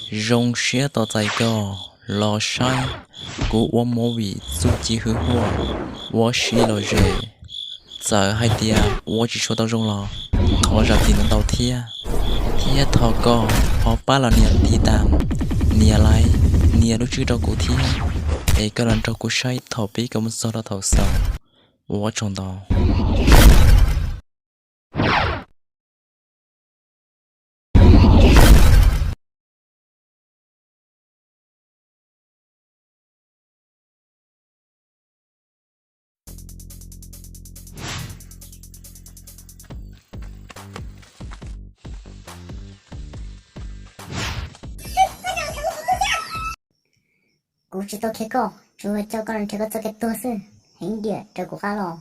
Zoo siab tos txais koj los saib kuv ua movie txuj ci hwv huaj ua si lom zem. Txawm hais tias ua tsis tshua tau zoo los thov zam txim ntau ntau thiab, thiab thov koj ho pab los nias tiv tas, nias like, nias lub tswb rau kuv thiab, es koj los nrog kuv saib thaum pib kom mus txog rau thaum xaus. Ua tsaug ntau. Kuv tsis tau khiav koj, tsuas coj koj los nrhiav koj txoj kev tuag xwb. Heev diam, raws kuv qab los.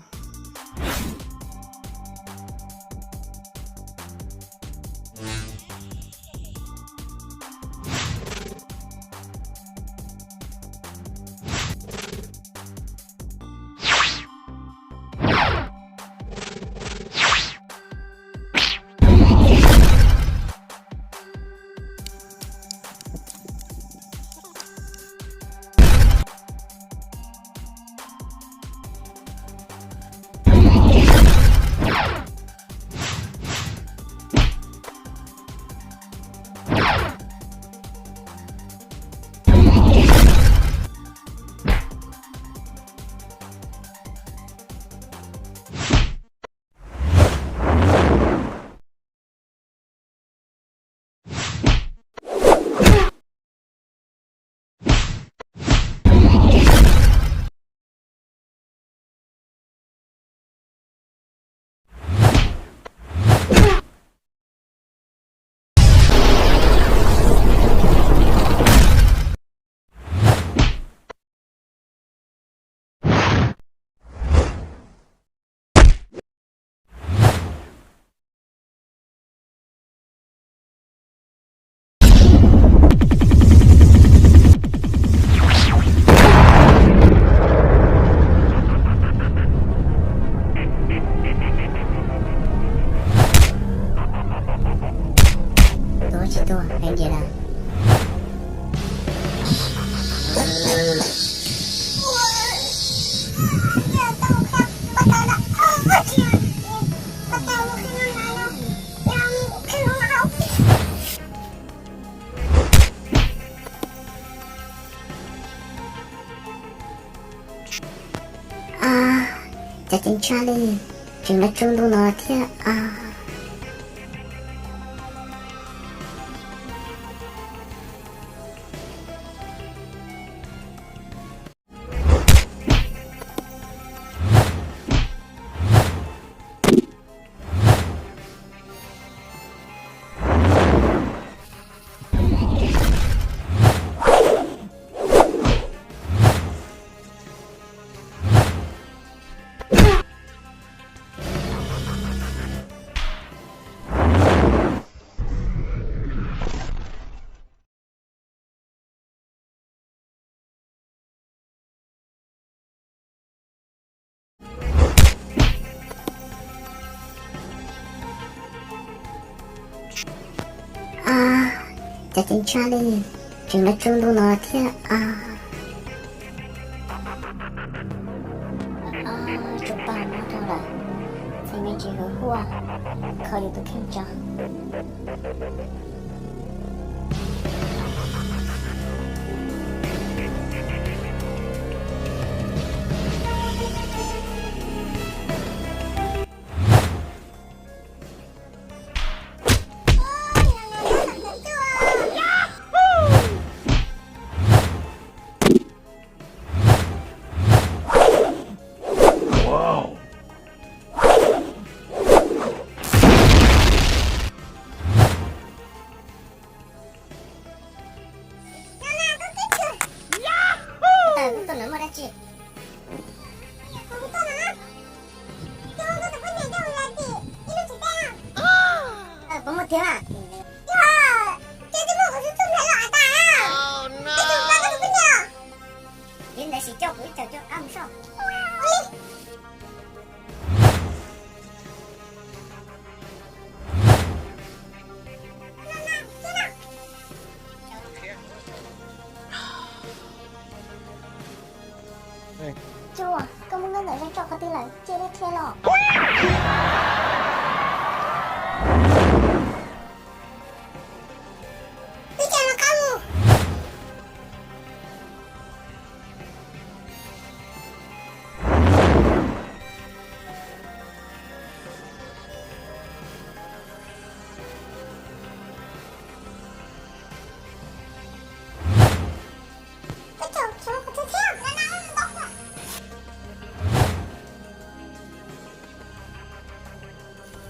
Tuag tsis tuag heev diam lawm. A, cas ceev tshaj li, tseem los tsaus ntuj no thiab a. A, cas ceev tshaj li, tseem los tsaus ntuj no thiab a. Tsuas pag mob rau lawm, txheej me tsis hwv huaj, kho yus tus kheej tso. Cua, koj muab nkauj ntxawm zov tso qhov twg lawm, cia li qhia los. Wb cia los qab mus.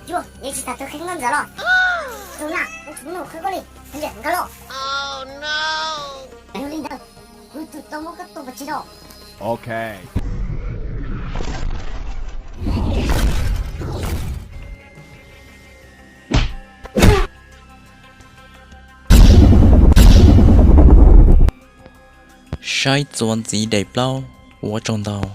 Yog, yeej tsis tas tus qhia nkauj ntxawm los. Tus na, kuv tsis muaj qhia koj li, nkag los. Yog li ntawd, kuv tus tau muab koj tua pov tseg los. Ok. Saib txuas ntxiv daim plaub, ua tsaug ntau.